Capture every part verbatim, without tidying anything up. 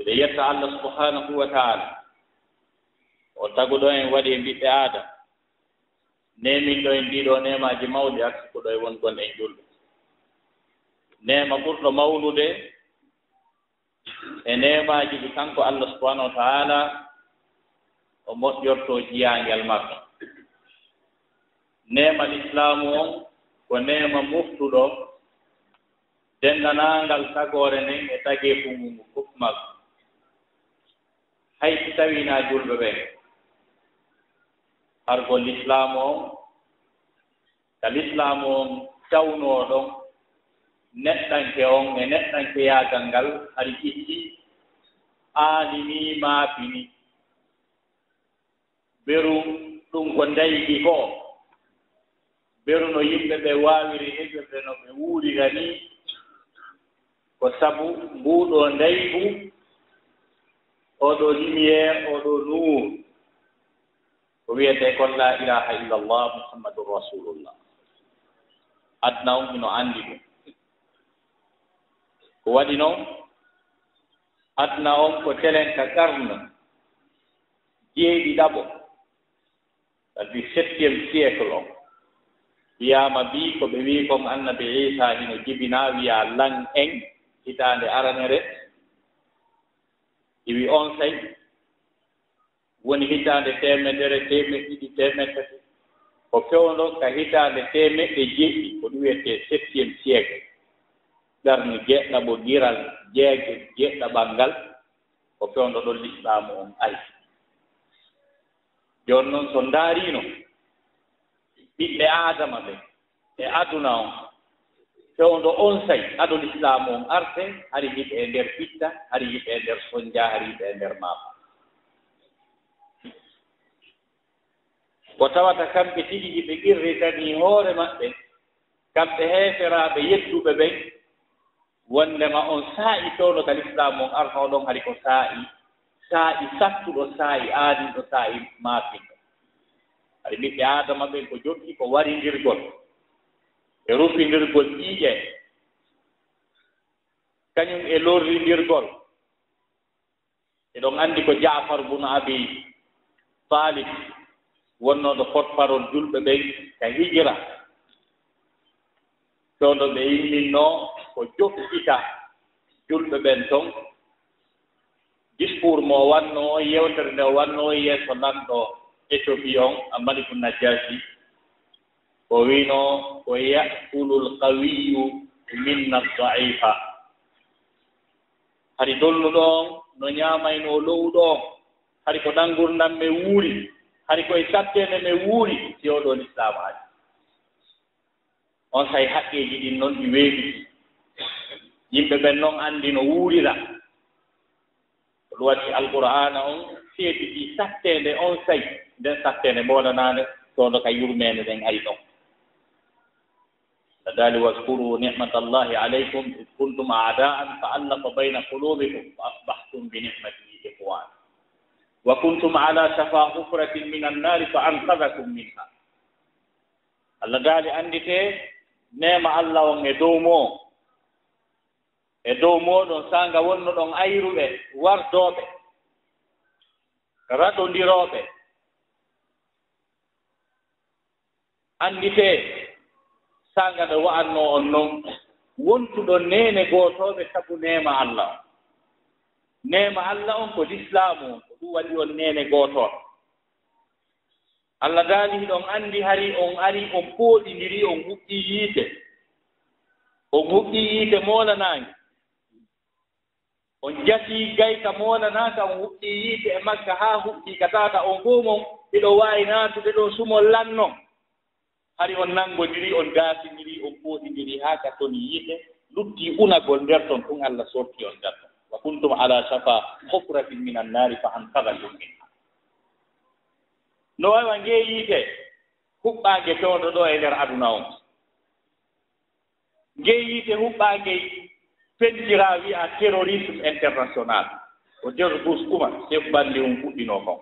Ɓe yetta Allah subhanahu wa ta'ala, o taguɗo en, waɗi en ɓiɓɓe Aadama, neeminɗo en ɗiɗo neemaaji mawɗi, arsukuɗo e wongon en julɓe. Neema ɓurɗo mawnude e neemaaji ɗi kanko Allah subhanahu wa ta'ala o moƴƴorto jiyaangel makko. Neema lislaamu on ko neema moftuɗo denndaangal tagoore nden e tageefu ngun fof makko. Hay si tawii na julɓe ɓen, hargol lislaamu on, ka lislaamu on tawnoo ɗon, neɗɗanke on e neɗɗankeyaagal ngal hari itti, aaninii, maapinii. Beru ɗum ko ndaygi ko, beru no yimɓe ɓe waawiri heɓirde no ɓe wuurira nii, ko sabu nguuɗoo ndaygu, ooɗoo lumière, ooɗoo nuur, ko wiyetee kon laa ilaaha illallah Muhammadun Rasulullah. Aduna on hino anndi ɗum. Ko waɗi non, aduna on ko telen ka qarnu jeeɗiɗaɓo, c'est-à-dire septième siècle on. Wiyaama bii ko ɓe wii kon Annabi Iisaa hino jibinaa, wiyaa lan en hitaande aranere, iwi onsay, woni hitaande teemedere, teemeɗɗe ɗiɗi, teemeɗɗe tati. Ko fewndo ka hitaande teemeɗɗe jeeɗiɗi, ko ɗum wiyetee septième siècle. Qarnu jeeɗiɗaɓo giral jeeɗ-, jeeɗiɗaɓal ngal, ko fewndo ɗon lislaamu on ari. Jooni non, so ndaariino ɓiɓɓe Aadama ɓen e aduna on, fewndo onsay ado lislaamu on arte, hari hiɓe e nder fitta, hari hiɓe e nder sonja, hari hiɓe e nder maafa. Ko tawata kamɓe tigi hiɓe qirritanii hoore maɓɓe, kamɓe heeferaaɓe yedduɓe ɓen, wonndema on saa'i fewndo ka lislaamu on arno ɗon, hari ko saa'i, saa'i sattuɗo, saa'i aadinɗo, saa'i maafinɗo. Hari ɓiɓɓe Aadama ɓen ko jokki ko warindirgol e rufindirgol ƴiiƴe, kañum e lorrindirgol. Eɗon anndi ko Jaafar bun Abi Taalib wonnooɗo porte-parole julɓe ɓen ka hijira, fewndo ɓe imminnoo ko jokkita julɓe ɓen ton. Discours mo o wannoo, yewtere nde o wannoo yeeso lanɗo Éthiopie on, Maliku Najjashi, o wiino: "Ko ya'kulul qawiyyu minna da'ifa." Hari dolnuɗo on no ñaamaynoo lowuɗo on. Hari ko ɗan ngurndan men wuuri. Hari ko e satteende men wuuri, si oɗo lislaamu ari. Onsay haqqeeji ɗin non ɗi weeɓi. Yimɓe ɓen non anndi no wuurira. Ko ɗum waɗi Alqur'aana on seediti satteende onsay. Nden satteende moolanaande, fewndo ka yurmeende nden ari ɗon. Daali: "Wazkuru ni'matallahi alaykum iz kuntum a'da'an fa allafa bayna qulubikum fa asbahtum bi ni'matihi ikhwana. Wa kuntum ala shafa hufratin minan nari fa anqadhakum minha." Allah daali: "Annditee neema Allah on e dow moo, e dow mooɗon, saanga wonnoɗon ayruɓe, wardooɓe, raɗondirooɓe. Annditee, saanga nde wa'annoo on non, wontuɗon neene gootooɓe sabu neema Allah on." Neema Allah on ko lislaamu on, ko ɗum waɗi on neene gootooɓe. Allah daali: "Hiɗon anndi hari on ari, on pooɗindiri, on huɓɓi yiite. On huɓɓi yiite moolanaange. On jasi gayka moolanaaka, on huɓɓi yiite e makka haa huɓɓi ka tata on fow mon, hiɗo waawi naatude ɗon sumol lan non. Hari on nanngondiri, on gaasindiri, on pooɗindiri haa ka ton yiite lutti unagol nder ton, ɗum Allah sorti on nder ton. Wa kuntum ala shafa hufratin minan nari fa anqadhakum minha." No wawa ngee yiite huɓɓaange fewndo ɗo e nder aduna on. Ngee yiite huɓɓaange fentiraa wi'aa terrorisme international. Ko George Bush Uma, chef bandi on fuɗɗinoo kon.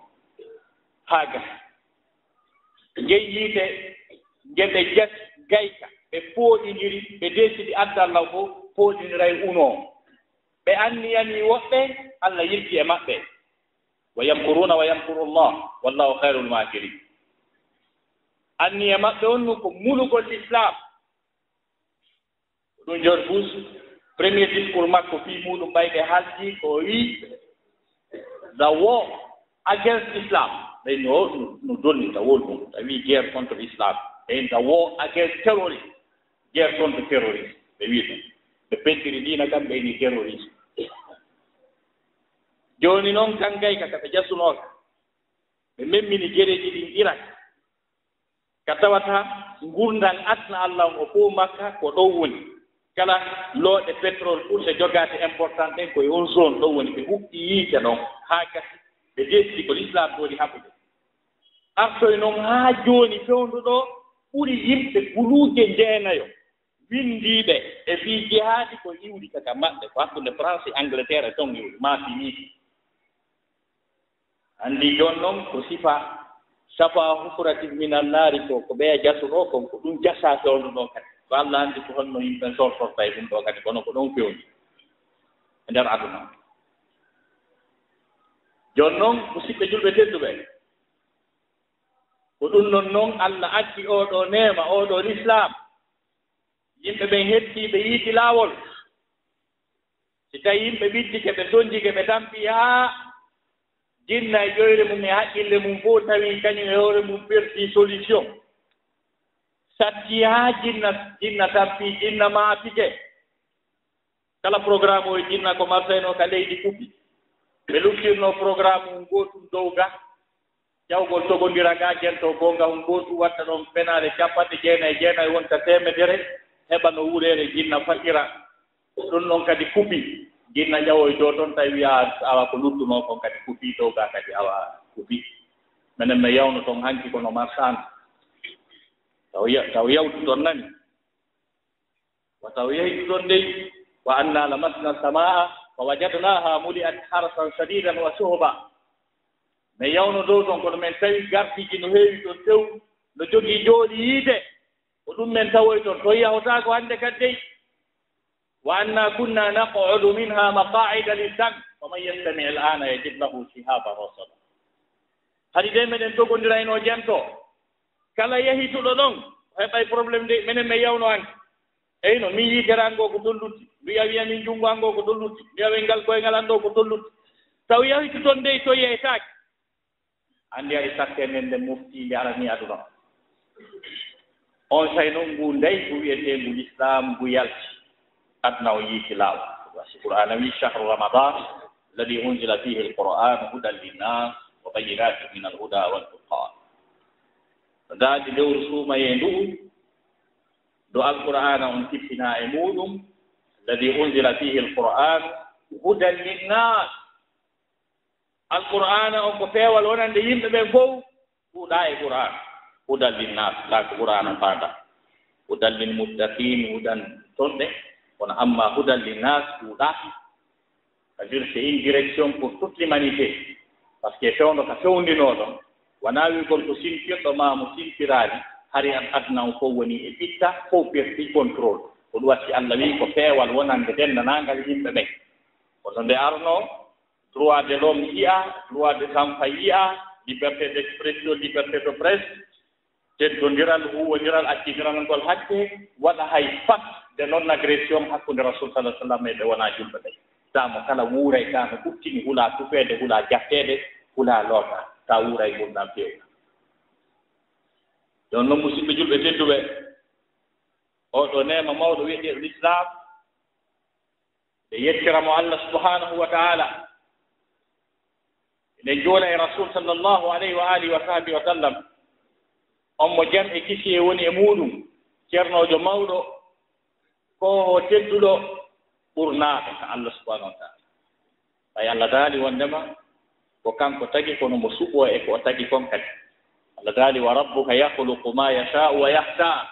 Haa gasi. Ngee yiite, nge ɓe jasi gayka, ɓe pooɗindiri, ɓe deesidi addalla fow, pooɗindiray unoo. Ɓe anniyanii woɓɓe, Allah yilti e maɓɓe. Wa yamkuruuna wa yamkuru Allah, wallahu khayrul makirin. Anniya maɓɓe on nun ko mulugol Islam. Ko ɗum George Bush, premier discours makko fii muuɗum ɓay ɓe haalti ko o wi'i, the war against Islam. Ɓay no, no, no donni the war ɗum, ɓe wi'i guerre contre Islam. Ɓay the war against terrorism, guerre contre terrorism. Ɓe wi'i ɗum. Ɓe pentiri diina kam, ɓe ni terrorisme. Jooni non kan gay ka, ka ɓe jasunoo ka. Ɓe memmini gereeji ɗin Irak. Ka tawata ngurndan aduna Allah on o fow makka ko ɗon woni. Kala looɗe pétrole ɓurɗe jogaade important ɗen ko e on zone ɗon woni. Ɓe huɓɓi yiite ɗon haa gasi ɓe deesiti ko l'islam ɗooni haɓude. Artoy non haa jooni fewndo ɗo ɓuri yimɓe guluuje jeenayo winndiiɓe e fii jihaadi ko iwri ka ka maɓɓe, ko hakkunde France e Angleterre e ton iwri, maa fii nii. Anndi jooni non ko sifa safa hufratin minan naari ko, ko ɓeya jasunoo kon, ko ɗum jasaa fewndo ɗo kadi. Ko Allah anndi ko honno yimɓe sortorta e ɗum ɗo kadi, kono ko ɗon fewndi e nder aduna. Jooni non, musiɓɓe julɓe tedduɓe, ko ɗum non non Allah addi oo ɗoo neema, oo ɗoo l'islam. Yimɓe ɓen hetti, ɓe yiiti laawol. Si tawi yimɓe ɓittike, ɓe sonjike, ɓe tampi haa jinna e ƴoyre mum e haqqille mum fow tawi kañum e hoore mum perti solution. Satti haa jinna, jinna tampi, jinna maapike. Kala programme o e jinna ko marsaynoo ka leydi kuɓɓi. Ɓe luttirnoo programme mum gootum dow ga. Jawgol togondira ga, jento goonga hun gootu watta ɗon penaale capanɗe jeenayi e jeenayi wonta teemedere, heɓa no wureere jinna faɗɗira. Ɗum ɗon kadi kupi, jinna ƴawoy dow ton tawi wiya awa ko luttunoo kon kadi kupi, dow ga kadi awa kupi. Menen mi yawno ton hanki kono marsaano. Taw ya-, taw yawtu ton nani. Wata o yehi ɗum ɗon dey, wa anna lamasna samaa fa wajadnaha muli'at harasan shadidan wa shuhuba. Mi yawno dow ton, kono min tawi gartiji no heewi ɗon tew, no jogii jooɗi yiite. Ko ɗum min tawoy ton, to yahotaako hannde kadi dey. Wa anna kunna naq'udu minha maqa'ida lis-sam', faman yastami' al-ana yajid lahu shihaban rasada. Hari dey meɗen togondirayno jento. Kala yahituɗo ɗon, o heɓay problème de, menen mi yawno an. Eyno, min yitere an ngoo ko tolluti. Wiya, wiya min junngo an ngoo ko tolluti. Wiya ɓe ngal koyngal an ɗoo ko tolluti. Taw yahitu ton dey to yeytaaki. Anndi ari satte nden nde mofti nde arani aduna. On say non ngu ndaygu wi'eteengu l'islam ngu yalti. Aduna o yiiti laawol. Wasi Qur'aana wi, "Shahru Ramadan alladhi unzila fihi al-Qur'anu hudan linnas wa bayyinatin min al-huda wal furqan." Daadi lewru suumayee ndu'u, ndu Alqur'aana on tippinaa e muuɗum, "alladhi unzila fihi al-Qur'anu hudan linnas." Alqur'aana on ko peewal wonande yimɓe ɓen fow, ɗuuɗaa e Qur'aan. Hudan linnas, laa ko Qur'aana faanda. Hudan lil muttaqin, hudan tonɗe, kono amma hudan linnas ɗuuɗaa. C'est-à-dire, c'est une direction pour toute l'humanité. Parce que fewndo ka fewndinooɗo, wonaa wi'ugol ko sintirɗo maa mo sintiraali, hari an aduna on fof woni e ɓitta, fof perti contrôle. Ko ɗum watti Allah wi'i ko peewal wonande denndaangal yimɓe ɓen. Kono nde arnoo, droit de l'homme yi'a, droit des enfants yi'a, liberté d'expression, liberté de presse, teddondiral, huuwondiral, accidiral ngol hakke, waɗa hay pat de non-agression hakkunde Rasul sallallahu alaihi wasallam e ɓe wonaa julɓe ɓe. Taamo kala wuuray, taamo ɓuttini, hulaa tufeede, hulaa jatteede, hulaa loota, ta wuuray ngurndan feewna. Ɗon non, musidɓe julɓe tedduɓe, oo ɗoo neema mawɗo wi'eteeɗo Lislaam, ɓe yettira mo Allah subhanahu wa ta'ala. Ɓe juula e Rasul sallallahu alayhi wa alihi wa sahbihi wa sallam. On mo jam e kisiyee woni e muuɗum, ceernoojo mawɗo, ko o tedduɗo ɓurnaaɗo ka Allah subhanahu wa ta'ala. Ɓay Allah daali wondema ko kanko tagi, kono mo suɓoo e ko o tagi kon kadi. Allah daali, "Wa rabbuka yakhluqu ma yasha'u wa yakhtar."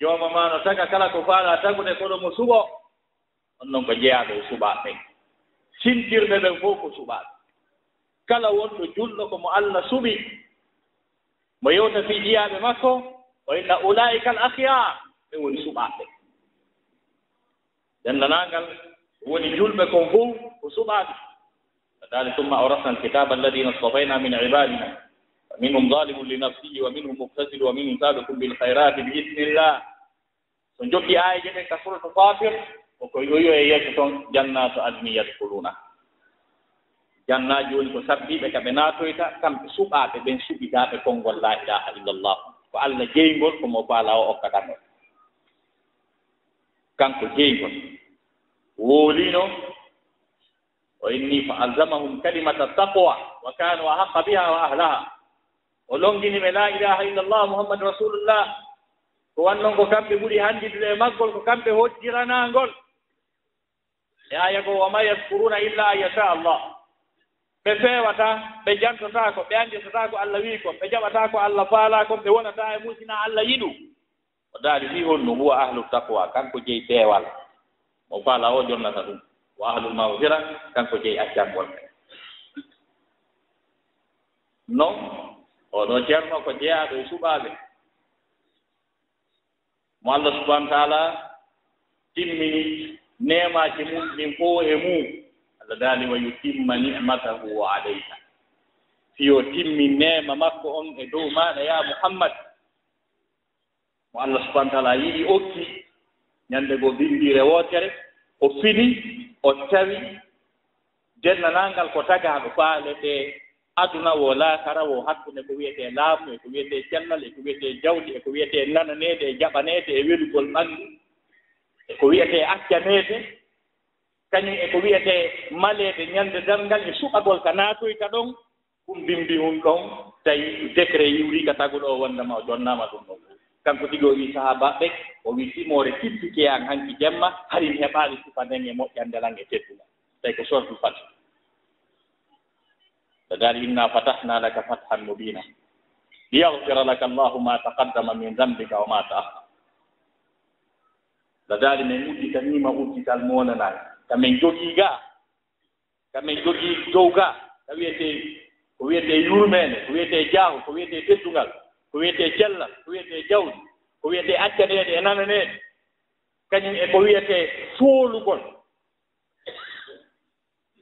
Jooma maa no taga kala ko faalaa tagude, kono mo suɓoo. On non ko jeyaaɓe e suɓaaɓe ɓen. Sintirɓe ɓen fof ko suɓaaɓe. Kala wonɗo julɗo ko mo Allah suɓi, mo yewta fii jiyaaɓe makko, o inna ulaa'ika al akhyar, ɓe woni suɓaaɓe. Denndaangal Woni julɓe kon fow ko suɓaaɓe. Dali, ثم أورثنا الكتاب الذين اصطفينا من عبادنا فمنهم ظالم لنفسه ومنهم مقتصد ومنهم سابق بالخيرات بإذن الله. So jokki aayeeje ɗen ka Suratu Fatir, ko ko yo e yeeso ton, جنات عدن يدخلونها. Jannaaji woni ko sabbiiɓe ka ɓe naatoyta, kamɓe suɓaaɓe ɓen suɓitaaɓe konngol لا إله إلا الله. Ko Alla jeyngol, ko mo faala o okkata ngol. Kanko jeyngol. Woolino, وإني فألزمهم كلمة التقوى وكانوا أحق بها وأهلها. O longini ɓe لا إله إلا الله محمد رسول الله. Ko wannon ko kamɓe ɓuri handidude e maggol, ko kamɓe hojjiranaa ngol. E aaya goo, وما يشكرون إلا أن يشاء الله. Ɓe feewata, ɓe jantotaako, ɓe annditotaako Alla wi'i kon, ɓe jaɓataa ko Alla faalaa kon, ɓe wonataa e mum si naa Alla yiɗu. O daali fii honno, هو أهل التقوى, kanko jeyi peewal. Mo faala o jonnata ɗum. وأهل المغفرة, kanko jeyi accangol. Non, oo ɗoo Ceerno ko jeyaaɗo e suɓaaɓe. Mo Allah subhanahu wa ta'ala timmini neemaaji mum ɗin fow e mum. Allah daali, ويتم نعمته عليك. Fii o timmin neema makko on e dow maaɗa, yaa Muhammad. Mo Allah subhanahu wa ta'ala yiɗi okki, ñande goo bimmbiire wootere, o fini, o tawi denndaangal ko tagaaɗo faaletee aduna woo, laakara woo, hakkunde ko wi'etee laamu, e ko wi'etee cellal, e ko wi'etee jawdi, e ko wi'etee nananeede, e jaɓaneede, e welugol ɓanndu, e ko wi'etee accaneede, kañum e ko wi'etee maleede ñande darngal, e suɓagol ka naatoyta ɗon, ɗum bimmbi hun ɗon, tawi décret iwri ka taguɗo o wonndema o jonnaama ɗum ɗon. Kanko tigi o wi'i sahaabaaɓe, o wi'i, "Simoore tippike an hanki jemma, hari mi heɓaali sifa nden e moƴƴande lan e teddungal." Tawi ko sortu Fath. Ɓe daali, "Inna fatahna laka fathan mubina. Liyaghfira laka Allahu ma taqaddama min dhanbika wa ma ta'akhkhar." Ɓe daali, "Min udditanii ma uddital moonanal. Ka min jogii ga, ka min jogii dow ga, ka wi'etee, ko wi'etee yurmeende, ko wi'etee jaahu, ko wi'etee teddungal, ko wi'etee cellal, ko wi'etee jawdi, ko wi'etee accaneede e nananeede, kañum e ko wi'etee foolugol."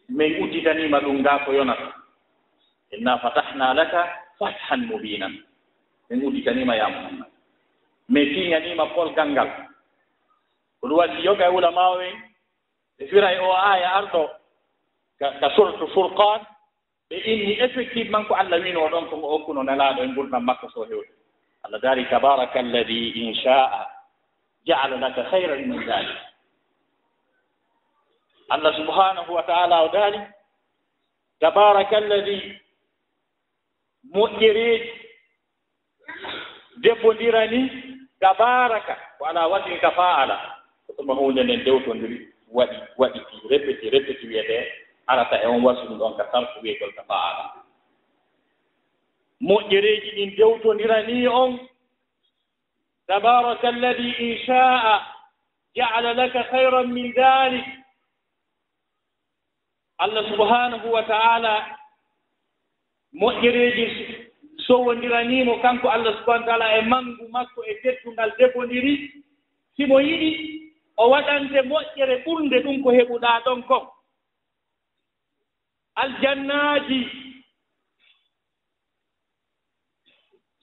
Min udditanii ma ɗum ngaa ko yonata. Inna fatahna laka fathan mubinan. Min udditanii ma, yaa Muhammad. Min fiñanii ma polgal ngal. Ko ɗum waɗi yoga e ulamaaɓe ɓe firay o aaya arɗo ka, ka Suratu Furqan, ɓe inni effectivement ko Allah winoo ɗon, ko ngo okkuno Nelaaɗo e ngurndan makko so hewti. Allah daali, "Tabaraka alladhi in sha'a ja'ala laka khayran min dhalik." Allah subhanahu wa ta'ala o daali, "Tabaraka alladhi," moƴƴereeji debondirani, "tabaraka," ko ala wazni tafa'ala. Ko tuma huunde nden dewtondiri, waɗi, waɗi, répété, répété wiyetee, arata e on wasnu ɗon ka sarfu wiyetee tafa'ala. Moƴƴereeji ɗin dewtondirani on, "Tabaraka alladhi in sha'a ja'ala laka khayran min dhalik." Allah subhanahu wa ta'ala moƴƴereeji sowondiranii mo kanko Allah subhanahu wa ta'ala e manngu makko e teddungal debondiri, si mo yiɗi, o waɗante moƴƴere ɓurnde ɗum ko heɓuɗaa ɗon kon. Aljannaaji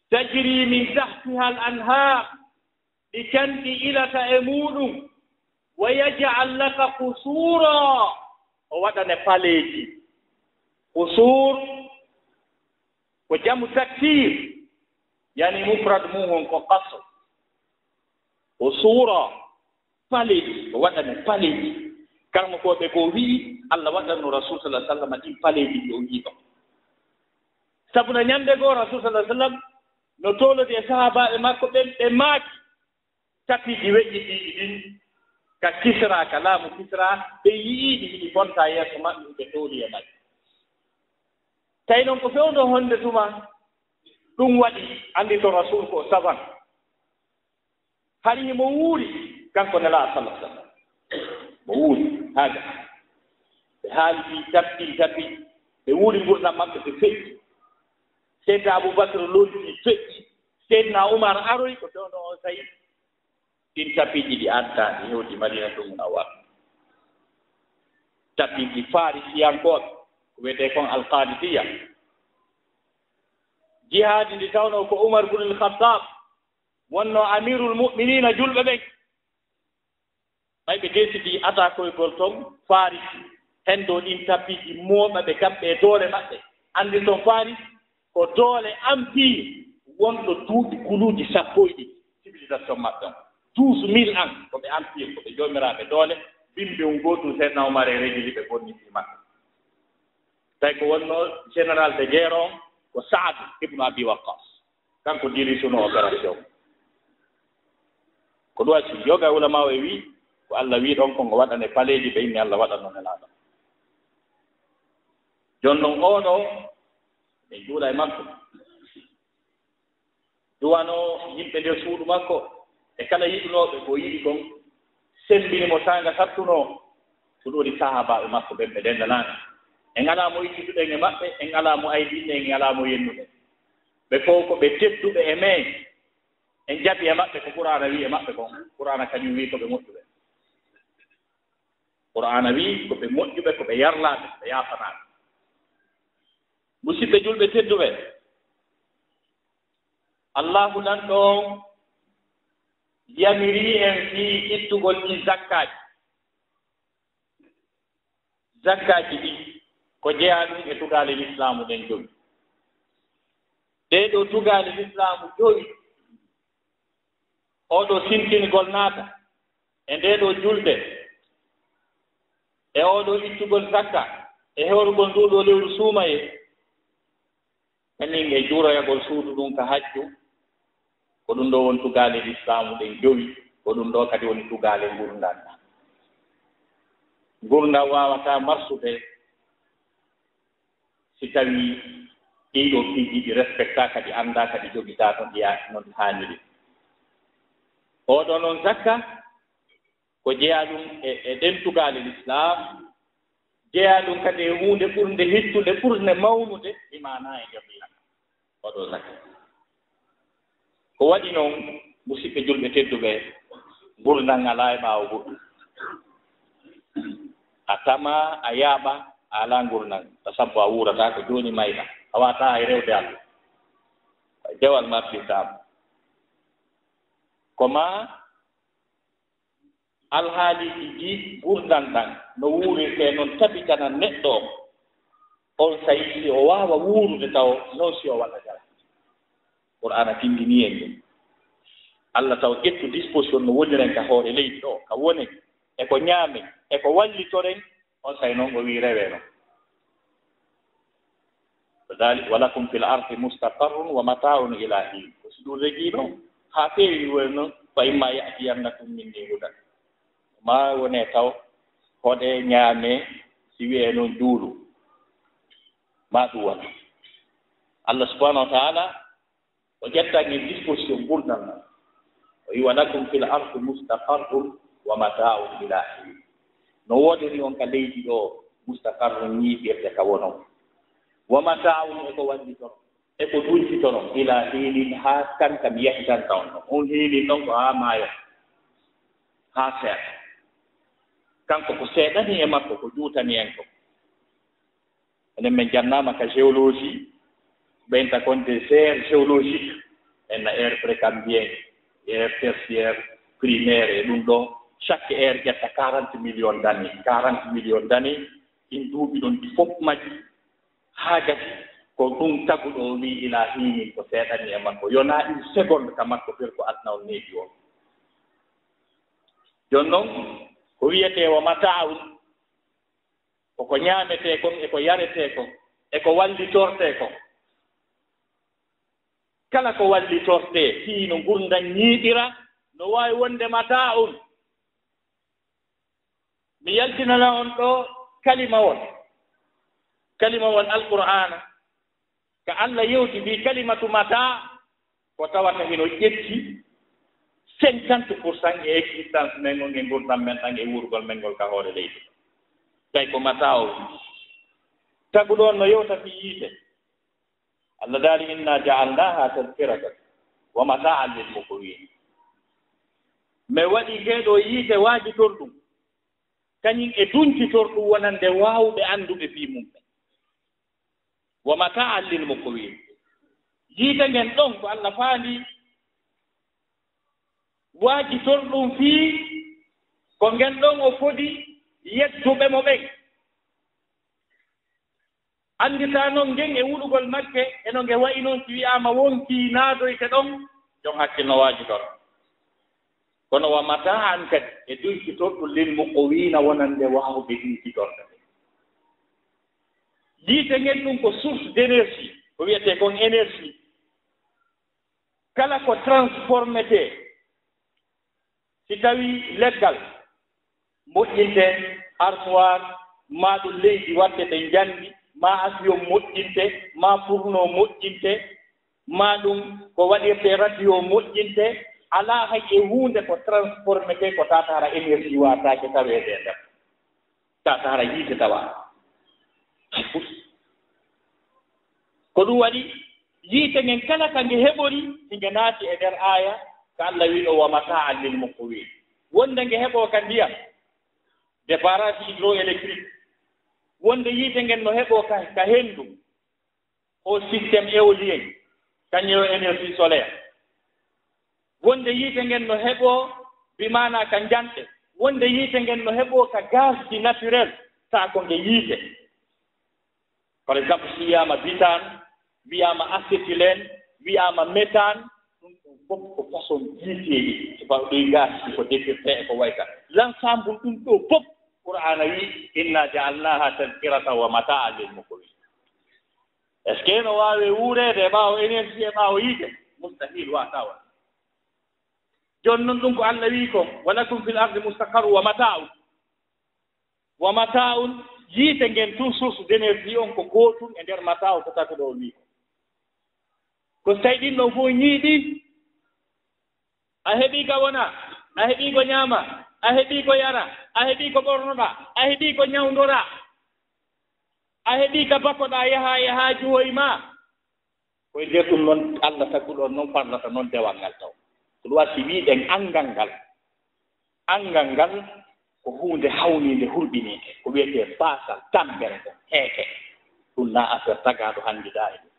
tajri min tahtiha al anhar, ɗi canɗi ilata e muuɗum. Wa yaj'al laka qusura, o waɗane paleeji. Qusur ko jamu taksir, yani mufrad mum on ko qasr. Qusura, paleeji, o waɗane paleeji. Karamokooɓe goo wi'i, Allah waɗanno Rasul sallallahu alaihi wasallam ɗin paleeji ɗi o wi'i ɗon. Sabu na ñande goo Rasul sallallahu alaihi wasallam no toolodi e sahaabaaɓe makko ɓen, ɓe maaki tapiiji weƴƴitiiɗi ɗin ka Kisra, ka laamu Kisra, ɓe yi'iiɗi hiɗi bonta yeeso maɓɓe, ɓe tooli e majji. Tawi non ko fewndo honde tuma ɗum waɗi, anndi to Rasul ko saban. Hari himo wuuri, kanko Nelaaɗo sallallahu alaihi wasallam. Mo wuuri, haa ga. Ɓe haali fii tappi, tappi. Ɓe wuuri ngurndan maɓɓe, ɓe feƴƴi. Seydina Abubakar lolli, feƴƴi. Seydina Umar aroyi, ko fewndo on sayi. Ɗin tappiiji ɗi adda, ɗi hewti Madinatul Munawwara. Tappinki Farisiyankooɓe, ko wiyetee kon Alqaadisiya. Jihaadi ndi tawnoo ko Umar bun al-Khattab wonnoo Amirul Mu'miniina julɓe ɓen. Ɓay ɓe desidii atakoygol ton Faris, hen ɗoo ɗin tappiiji mooɓa ɓe kamɓe e doole maɓɓe. Anndi ton Faris ko doole empire wonɗo duuɓi guluuji sappo e ɗiɗi, civilisation maɓɓe on. Douze mille ans ko ɓe empire, ko ɓe joomiraaɓe doole. Bimbi on gootun Seydina Umar e rejili ɓe bonniti maɓɓe. Tawi ko wonnoo général de guerre on ko Saad ibnu Abi Waqqas. Kanko dirisunoo opération. Ko ɗum waɗi yoga ulama o e wii, ko Allah wii ɗon kon o waɗane paleeji ɓe inni Allah waɗanoo nelaaɗo. Jooni non oo ɗoo, ɓe juula e makko. Duwanoo yimɓe nder suudu makko, e kala yiɗunooɓe ko yiɗi kon, semmbini mo saanga sattunoo. Ko ɗum waɗi sahaabaaɓe makko ɓen ɓe denndanaani. En alaa mo ittituɗen e maɓɓe, en alaa mo aydiɗen, en alaa mo yennuɗen. Ɓe fow ko ɓe tedduɓe e men. En jaɓi e maɓɓe ko Qur'aana wii e maɓɓe kon. Qur'aana kañum wii ko ɓe moƴƴuɓe. Qur'aana wii ko ɓe moƴƴuɓe, ko ɓe yarlaaɓe, ko ɓe yaafanaaɓe. Musidɓe julɓe tedduɓe, Allaahu Lanɗo on yamirii en fii ittugol ɗii zakkaaji. Zakkaaji ɗin ko jeyaa ɗum e tugaale lislaamu ɗen jowi. Ɗee ɗoo tugaale lislaamu jowi, oo ɗoo sintingol naata e ndee ɗoo julde, e oo ɗoo ittugol zakka, e hewrugol nduu ɗoo lewru suumayee, kañum e juuroyagol suudu ndun ka hajju, ko ɗum ɗoo woni tugaale lislaamu ɗen jowi, ko ɗum ɗoo kadi woni tugaale ngurndan ɗan. Ngurndan waawataa marsude si tawii ɗii ɗoo piiji ɗi respectaaka, ɗi anndaaka, ɗi jogitaaka no ɗi haaniri. Oo ɗoo non zakka, ko jeyaa ɗum e, e ɗen tugaale lislaam, jeyaa ɗum kadi e huunde ɓurnde hittude, ɓurnde mawnude, imaana e nder diina. Waɗoo zakka. Ko waɗi non, musidɓe julɓe tedduɓe, ngurndan alaa e ɓaawo goɗɗum. A tamaa, a yaaɓa, a alaa ngurndan, ta sabu a wuurataa ko jooni mayɗa, a waawataa hay rewde Allah. Dewal ma pisaama. Ko maa alhaaliiji ɗi ngurndan ɗan no wuurirtee non tabitana neɗɗo on, on saa'i si o waawa wuurude tawo non si o waɗa jara. Qur'aana tinndinii en ɗum. Allah taw ƴettu disposition no woniren ka hoore leydi ɗoo, ka wonen, e ko ñaamen, e ko wallitoren, on saa'i non o wii rewee non. Dalik, walakum fil ardi mustaqarrun wa mata'un ila hin. Ko si ɗum regii non, haa feewi woni non, fa imma ya'tiyannakum minni hudan. Maa wonee taw, hoɗee ñaamee, si wi'ee non juulu. Maa ɗum wona. Allah subhanahu wa ta'ala, o ƴettan en disposition ngurndan non. O wi, "Wa lakum fil ardi mustaqarrun wa mata'un ila hin." No woodani on ka leydi ɗoo mustaqarrun, ñiiɓirde ka wonon. Wa mata'un, e ko wallitoron, e ko duncitoron, ila hinin, haa tan ka mi yahitanta on ɗon. On hinin ɗon ko haa maayo, haa seeɗa. Kanko ko seeɗani e makko, ko juutani en ko. Enen men jannaama ka géologie, ɓeynta kon des aires géologiques, en na ère précambrien, ère tertiaire, primaire e ɗum ɗo. Chaque ère ƴetta quarante millions d'années, quarante millions d'années, in duuɓi ɗon ɗi fof majji, haa gasi ko ɗum taguɗo o wii ila hinin ko seeɗani e makko, yona une seconde ka makko, ɓer ko adna on neeɓi on. Jooni noon, ko wiyetee wa mata'un, ko ko ñaametee kon, e ko yaretee kon, e ko wallitortee kon. Kala ko wallitortee, fii no ngurndan ñiiɓira, no waawi wonde mata'un. Mi yaltinana on ɗo kalimawol, kalimawol Alqur'aana, ka Allah yewti fii kalimatu mata, ko tawata hino ƴetti cinquante pour cent e existence men on, e ngurndan men ɗan, e wuurugol men ngol ka hoore leydi. Tawi ko mata o. Taguɗo on no yewta fii yiite. Allah daali, "Inna ja'alnaha tazkiratan wa mata'an lil muqwin." Mi waɗi nge ɗo yiite waajitorɗum, kañum e duñcitorɗum wonande waawɓe annduɓe fii mum ɓen. Wa mata'an lil muqwin. Yiite ngen ɗon ko Alla faandi waajitorɗum fii ko ngen ɗon o fodi yedduɓe mo ɓen. Annditaa non ngen e wuɗugol magge, e no nge wa'i non, si wi'aama wonkii naadoyte ɗon, jon hakkil no waajitora. Kono wa mata'an kadi, e duñcitorɗum lil muqwina wonande waawɓe duñcitorde. Yiite ngen ɗum ko source d'énergie, ko wiyetee kon énergie. Kala ko transformete, si tawii leggal moƴƴinte, armoire, maa ɗum leydi waɗtete njamndi, maa avion moƴƴinte, maa fourneau moƴƴinte, maa ɗum ko waɗirtee radio moƴƴinte, alaa hay e huunde ko transformete ko tawata hara énergie waataake taweede e nder. Tawata hara yiite tawa. Ko ɗum waɗi yiite ngen kala ka nge heɓori, si nge naati e nder aaya, ka Alla wi'no, "Wa mata'an lil muqwin." Wonde nge heɓoo ka ndiyam, des barrages hydroélectriques. Wonde yiite ngen no heɓoo ka, ka henndu, o système éolien, kañum e énergie solaire. Wonde yiite ngen no heɓoo, bi maanaa ka njanɗe. Wonde yiite ngen no heɓoo ka gaz ji naturel, taa ko nge yiite. Par exemple, si wiyaama butane, wiyaama acétylène, wiyaama méthane, ɗum ɗum fof ko façon yiiteeji. Si faw ɗum gaz ji ko défirte e ko wayta. L'ensemble ɗum ɗo fof, Qur'aana wi, "Inna ja'alnaha tazkiratan wa mata'an lil muqwin." Est-ce que no waawi wuureede e ɓaawo énergie, e ɓaawo yiite? Mustahil, waawata waɗ. Jooni non ɗum ko Alla wi ko, "Wa lakum fil ardi mustaqarrun wa mata'un." Wa mata'un, yiite ngen tun, source d'énergie on ko gootun e nder mata'u ko taguɗo o wi ko. Ko si tawi ɗin ɗon fof ñiiɗi, a heɓii ka wona, a heɓii ko ñaama, a heɓii ko yara, a heɓii ko ɓornoɗaa, a heɓii ko ñawndoraa, a heɓii ka bakoɗaa yaha e haaju hoy maa. Ko e nder ɗum noon Alla taguɗo on noon farlata noon dewal ngal taw. Ko ɗum waɗi si wiiɗen anngal ngal. Anngal ngal ko huunde hawniinde, hurɓiniinde. Ko wiyetee baasal, tampere, ko heeke. Ɗum na affaire tagaaɗo hannde daa e ɗum.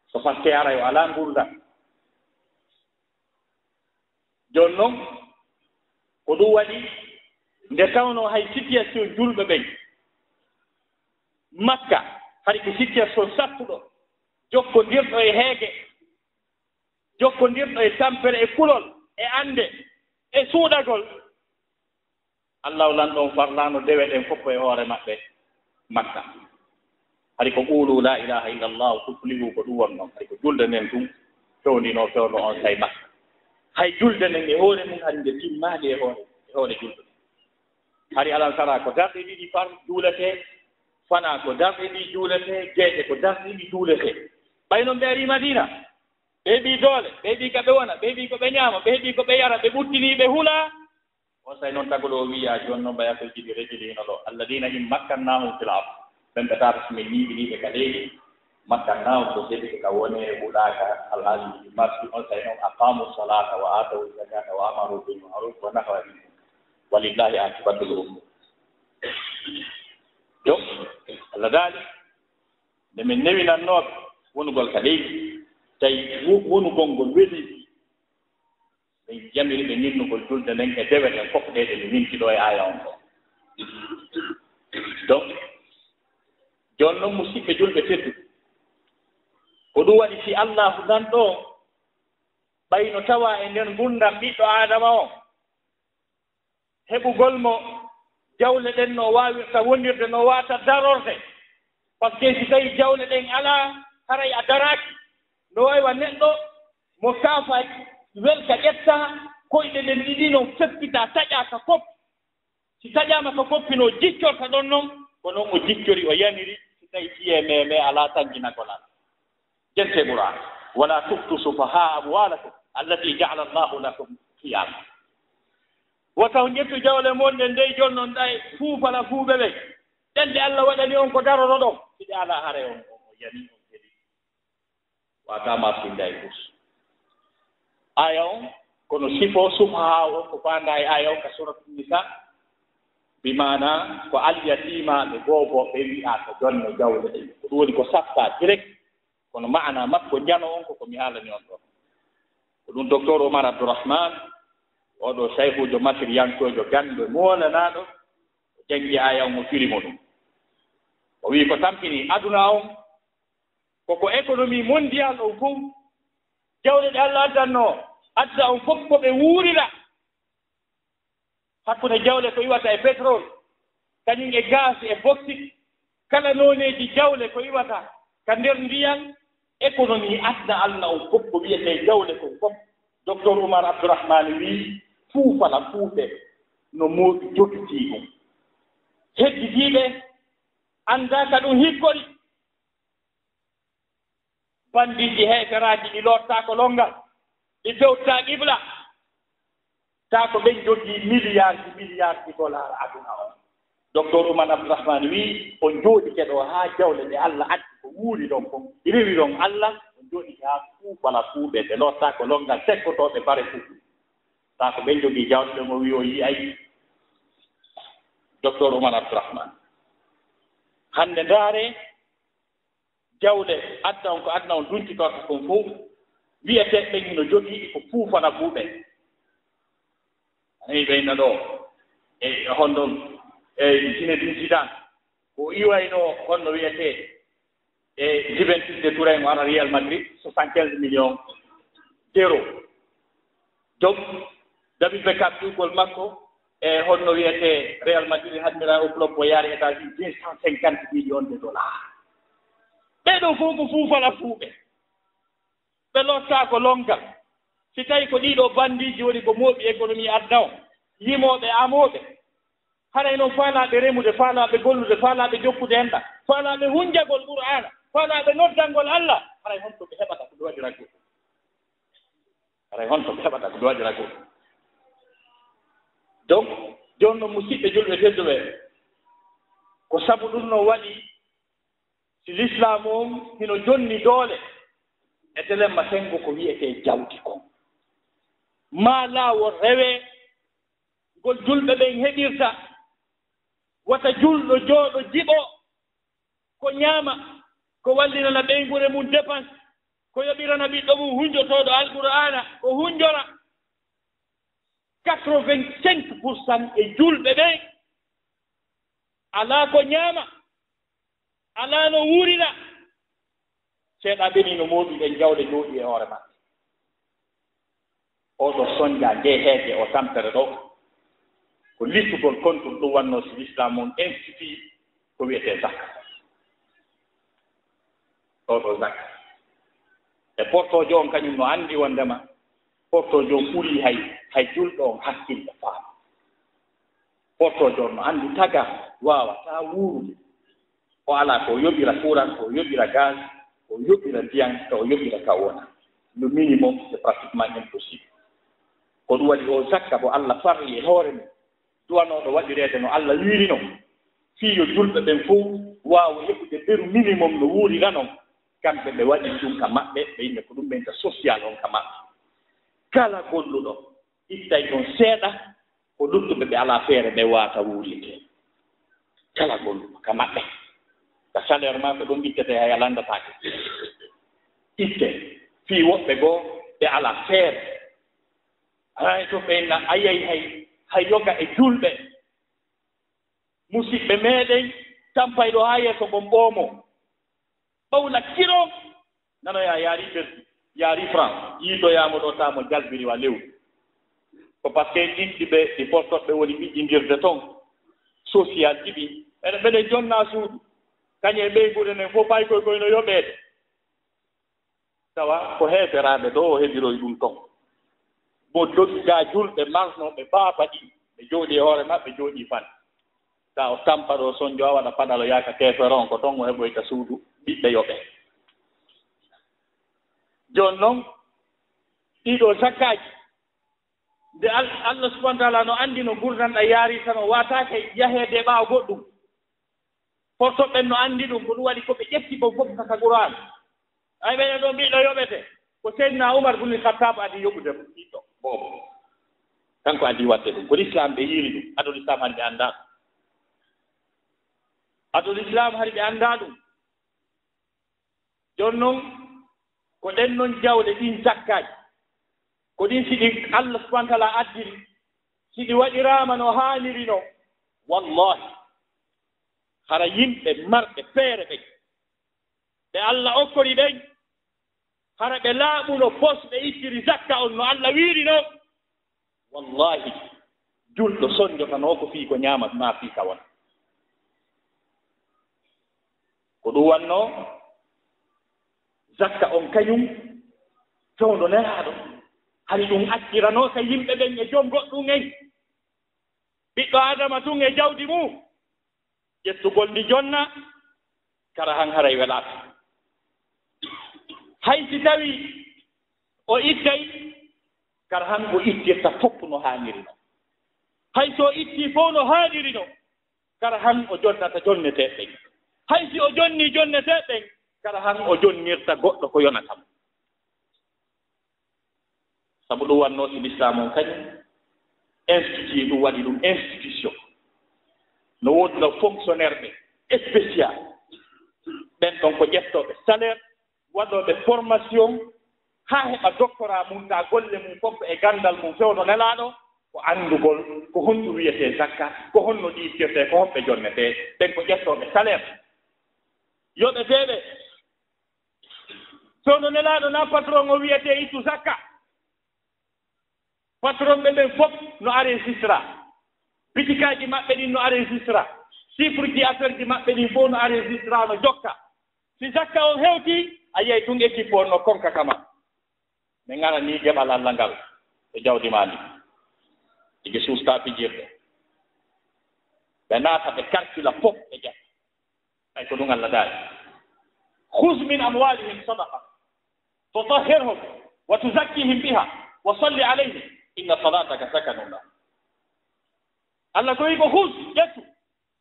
So fakkee ara yo alaa nguurndam. Jooni noon, ko ɗum waɗi nde tawnoo hay situation julɓe ɓen Makka, hari ko situation sattuɗo, jokkondirɗo e heege, jokkondirɗo e tampere, e kulol, e annde, e suuɗagol. Allahu lanɗo on farlaano dewe ɗen fof ko e hoore maɓɓe Makka. Hari ko "Quulu laa ilaaha illa Allaahu tuflihu", ko ɗum wonnoo. Hari ko julde nden tun fewndinoo, fewndo on say Makka. Hay julde nden e hoore mum hari nde timmaali e hoore, e hoore julɓe. Hari alan sara ko darɗe ɗiɗi far juuletee, fanaa ko darɗe ɗiɗi juuletee, geeƴe ko darɗe ɗiɗi juuletee. Ɓay non ɓe arii Madiina, ɓe heɓii doole, ɓe heɓii ka ɓe wona, ɓe heɓii ko ɓe ñaama, ɓe heɓii ko ɓe yara, ɓe ɓuttinii, ɓe hulaa. On say noon taguɗo o wiya, jooni noon ɓay affaire ji ɗi rejiliino ɗo. "Alladina in makkannahum fil ard." Ɓen ɓe tawata so min ñiiɓinii ɓe ka leydi, makkannahum ko seedi ɓe ka wone hulaaka alhaali ɗi marsi. On say noon aqamu salata wa atawu zakata wa amaru bil ma'ruf wa nahaw anil munkar. Walillahi aqibatul umur. Yo, Allah daali, nde min newinannooɓe wonugol ka leydi, tawi wo-, wonugol ngol weli. Ɓe jamiri ɓe ñinnugol julde nden e dewe ɗen fof ɗe, ɗe mi winti ɗo e aaya on ɗo. Donc, jooni noon, musidɓe julɓe tedduɓe, ko ɗum waɗi si Allaahu nan ɗo, ɓay no tawa e nder ngurndan ɓiɗɗo Aadama on, heɓugol mo jawle ɗen no waawirta wondirde, no waawata darorde. Par ce que si tawi jawle ɗen alaa, haray a daraaki. No wayi wa neɗɗo mo kaafa welka ƴetta, koyɗe ɗen ɗiɗi non feppita, taƴa ka koppi. Si taƴaama ka koppi no jiccorta ɗon non, ko non o jiccori, o yamiri, si tawi tiyee meemee alaa tanginagol alaa. Jente Qur'an. "Wala tu'tu sufahaa amwalakum allati ja'ala Allahu lakum qiyama." Wota on ƴettu jawle mon ɗen dey jonnon ɗay fuufala fuuɓe ɓen. Ɗen ɗe Allah waɗani on ko daroro ɗon. Siɗe alaa hare on, on, on yani on kadi. Wata marsinda e gus. Aya on, kono sifo sufahaa on ko faanda e aya on ka Suratul Nisa. Bi maana ko alyatiimaaɓe goobooɓe wi'aa ko jonne jawle ɗen. Ko ɗum woni ko saftaa direct, kono maana makko njano on ko ko mi haalani on ɗoo. Ko ɗum Docteur Oumar Abdourahmane, oɗo sayhuujo masiriyankoojo ganndo moolanaaɗo, o janngi aaya on, o firi mo ɗum. O wi'i ko tampini aduna on, koko économie mondiale on fof, jawle ɗe Allah addannoo adda on fof ko ɓe wuurira. Hakkunde jawle ko iwata e pétrole, kañum e gaz e bauxite, kala nooneeji jawle ko iwata ka nder ndiyan, économie aduna Allah on fof ko wiyetee jawle kon fof. Docteur Oumar Abdourahmane wi'i, fuufala fuuɓe no mooɓi jogitii ɗum. Hedditiiɓe anndaa ka ɗum hikkori. Bandiiji heeferaaji ɗi loottaako lonngal, ɗi fewtaa qibla. Taa ko ɓen jogii miliyaarji, miliyaarji dolaar aduna on. Docteur Oumar Abdourahmane wi'i, on jooɗike ɗoo haa jawle ɗe Allah addi ko wuuri ɗon kon, rewi ɗon Allah, on jooɗike haa fuufala fuuɓe ɓe loottaako lonngal, sekkotooɓe bare fuu. Taa ko ɓen jogii jawle ɗen, o wi'i o yi'ay. Docteur Oumar Abdourahmane. Hannde ndaare, jawle aduna on, ko aduna on duntitorta kon fof, wiyetee ɓen hino jogii ko fuufana fuu ɓe. Ani ɓe inna ɗoo, e honɗon, e Zinedine Zidane, ko iwaynoo honno wiyetee, e Juventus de Turin, o ara Real Madrid, soixante-quinze millions d'euros. Donc, David Beckham, ƴuwgol makko, e honno wiyetee Real Madrid, admiral o club o yaari États-Unis, deux cent cinquante millions de dollars. Ɓee ɗoo fof ko fuufala fuuɓe. Ɓe loottaako lonngal. Si tawi ko ɗii ɗoo bandiiji woni ko mooɓi économie aduna on, yimooɓe, amooɓe, haray non faalaaɓe remude, faalaaɓe gollude, faalaaɓe jokkude enɗan, faalaaɓe hunjagol Qur'aana, faalaaɓe noddangol Allah, haray honto ɓe heɓata ko ɓe waɗira ɗum? Haray honto ɓe heɓata ko ɓe waɗira ɗum? Donc, jooni non, musiɓɓe julɓe tedduɓe, ko sabu ɗum non waɗi, si lislaamu on hino jonni doole, e telemma senngo ko wiyetee jawdi kon. Maa laawol rewee ngol julɓe ɓen heɓirta, wata julɗo jooɗo jiɓo, ko ñaama, ko wallinana ɓeynguure mum dépense, ko yoɓirana ɓiɗɗo mum hunjotooɗo Alqur'aana, ko hunjora. Quatre-vingt-cinq pour cent e julɓe ɓe alaa ko ñaama, alaa no wuurira. Seeɗa ɓeni no mooɓi ɗen jawle jooɗi e hoore maɓɓe. Oɗo sonja nde heege o tampere ɗo, ko listugol kontul ɗum wannoo si lislaam on institut ko wiyetee zakka. Oɗo zakka. E portoojo on kañum no anndi wonndema portoojo on ɓuri hay, hay julɗo on hakkille faama. Portoojo on no anndi taga waawataa wuurude. O alaa ko yoɓira courant, ko yoɓira gaz, ko yoɓira ndiyan, ko yoɓira ka wona. Le minimum, c'est pratiquement impossible. Ko ɗum waɗi o zakka mo Allah farli e hoore mum, duwanooɗo waɗireede no Allah wiiri non, fii yo julɓe ɓen fow waawa heɓude beru minimum no wuurira non. Kamɓe ɓe waɗi ɗum ka maɓɓe, ɓe inna ko ɗum ɓen ka social on ka maɓɓe. Kala golluɗo ittay ɗon seeɗa, ko luttuɓe ɓe alaa feere ɓe waata wuurinde. Kala golluɗo ka maɓɓe, ka salaire maa ko ɗum ittete, hay a lanndataake. Itte, fii woɓɓe goo ɓe alaa feere. Hay to ɓe na ayay hay, hay yoga e julɓe. Musiɓɓe meeɗen tampay ɗo haa yeeso ngon ɓoomo. Ɓawla kiro, nanoyaa yaari persi, yaari franc, yiitoyaamo ɗo taamo jalbiri wa lewru. Ko parce que ɗiɗɗi ɓe, ɗi portoɓe woni ɓiƴƴindirde ton, social ji ɗi. Ɓeɗe, ɓeɗe jonna suudu. Kañe e ɓeyguure nden fof pay koy koy no yoɓeede. Tawa ko heeferaaɓe ɗo o heɓiroy ɗum ton. Mo dogi ga julɓe marnooɓe baaba ɗi, ɓe jooɗi e hoore maɓɓe, jooɗi fan. Tawa o tampa ɗo sonjo, a waɗa paɗalo yaaka keefero on, ko ton o heɓoyta suudu ɓiɓɓe yoɓe. Jooni non, ɗiɗo zakkaaji, nde Al-, Allah subhanahu wa taala no anndi no ngurndan ɗan yaari, tan o waataake yaheede e ɓaawo goɗɗum. Porto ɓen no anndi ɗum, ko ɗum waɗi ko ɓe ƴetti kon fof ka Qur'an. Ay ɓen ɗon ɓiɗɗo yoɓete, ko Seydina Umar bun Khattab adi yoɓude ɓiɗɗo boobo. Kanko adi waɗde ɗum. Ko Islam ɓe yiiri ɗum. Ado Islam hannde anndaa. Adul Islam hari ɓe anndaa ɗum. Jooni noon, ko ɗen noon jawle ɗin zakkaaji, ko ɗin si ɗi Allah subhanahu wa taala addiri, si ɗi waɗiraama no haaniri noon, wallahi, hara yimɓe marɓe feere ɓen, ɓe Allah okkori ɓen, hara ɓe laaɓuno pos ɓe ittiri zakka on no Allah wiiri noon, wallahi, julɗo sonjotanoo ko fii ko ñaamat maa fii ka wona. Ko ɗum wannoo zakka on kañum fewndo Nelaaɗo, hari ɗum acciranoo ka yimɓe ɓen e jom goɗɗum en. Ɓiɗɗo Aadama tun e jawdi mum, ƴettugol ndi jonna, kara han haray welaaka. Hay si tawii o ittay, kara han o ittirta fof no haaniri no. Hay so o ittii fof no haaniri no, kara han o jonnata jonneteeɓe ɓen. Hay si o jonnii jonneteeɓe ɓen, kara han o jonnirta goɗɗo ko yonata mo. Sabu ɗum wannoo si Lislaam on kañum, institut ɗum waɗi ɗum institution. No woodi no fonctionnaire ɓe spécial. Ɓen ɗon ko ƴettooɓe salaire, waɗooɓe formation, haa heɓa doctorat mum, taa golle mum fof e ganndal mum fewndo Nelaaɗo, ko anndugol ko honɗum wiyetee zakka, ko honno ɗi ittirtee, ko honɓe jonnetee, ɓen ko ƴettooɓe salaire. Yoɓeteeɓe, fewndo Nelaaɗo na patron o wiyetee ittu zakka. Patron ɓe ɓen fof no enregistra. Bitikaaji maɓɓe ɗin no enregistra. Chiffre ji affaire ji maɓɓe ɗin fof no enregistra, no jokka. Si zakka on hewti, a yiyay tun équipe on no konka kama. Ɓe ngara ni geɓal Allah ngal e jawdi maa ndi. Ɓe suusta fijirde. Ɓe naata ɓe karkila fof ɓe ƴetta. Ay ko ɗum Allah daali. Khuz min amwalihim sadaqa tutahhiruhum wa tuzakkihim biha wa salli alayhim inna salataka sakanun lahum. Allah ko wi ko khuz, ƴettu.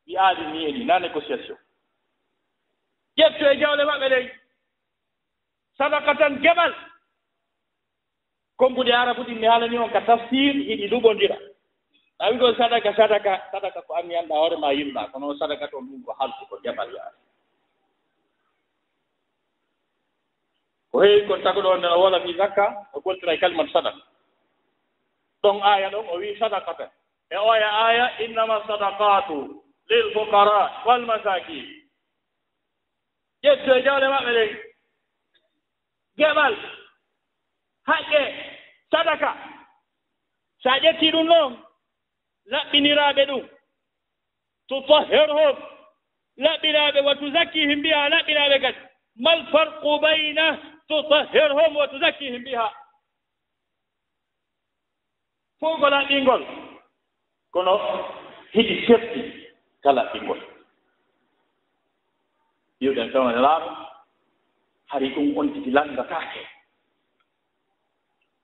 Wi aali ni e ni, na négociation. Ƴettu e jawle maɓɓe ɗen. Sadaqatan, geɓal. Konnguɗi Arabu ɗin mi haalani on ka tafsir, hiɗi luɓondira. A wi ɗon sadaka, sadaka, sadaka ko an mi anndaa hoore maa yimɗaa, kono sadaka ɗon ɗum ko halku, ko geɓal yaade. Ko heewi kon taguɗo on nden o wola fii zakka, o goltira e kalimatu sadaka. Ɗon aaya ɗon o wii sadaqatan. E oya aaya, innama sadaqatu lil fuqara wal masakin. Ƴettu e jawle maɓɓe ɗen. Geɓal, haqqe, sadaka. So a ƴettii ɗum noon, laɓɓiniraaɓe ɗum. Tutahhirhum, laɓɓinaaɓe, wa tuzakkihim biha, laɓɓinaaɓe kadi. Mal farqu bayna tutahhirhum wa tuzakkihim biha? Fof ko laɓɓingol, kono hiɗi serti ka laɓɓingol. Mbiwɗen fewndo Nelaaɗo, hari ɗum on tigi lanndataake.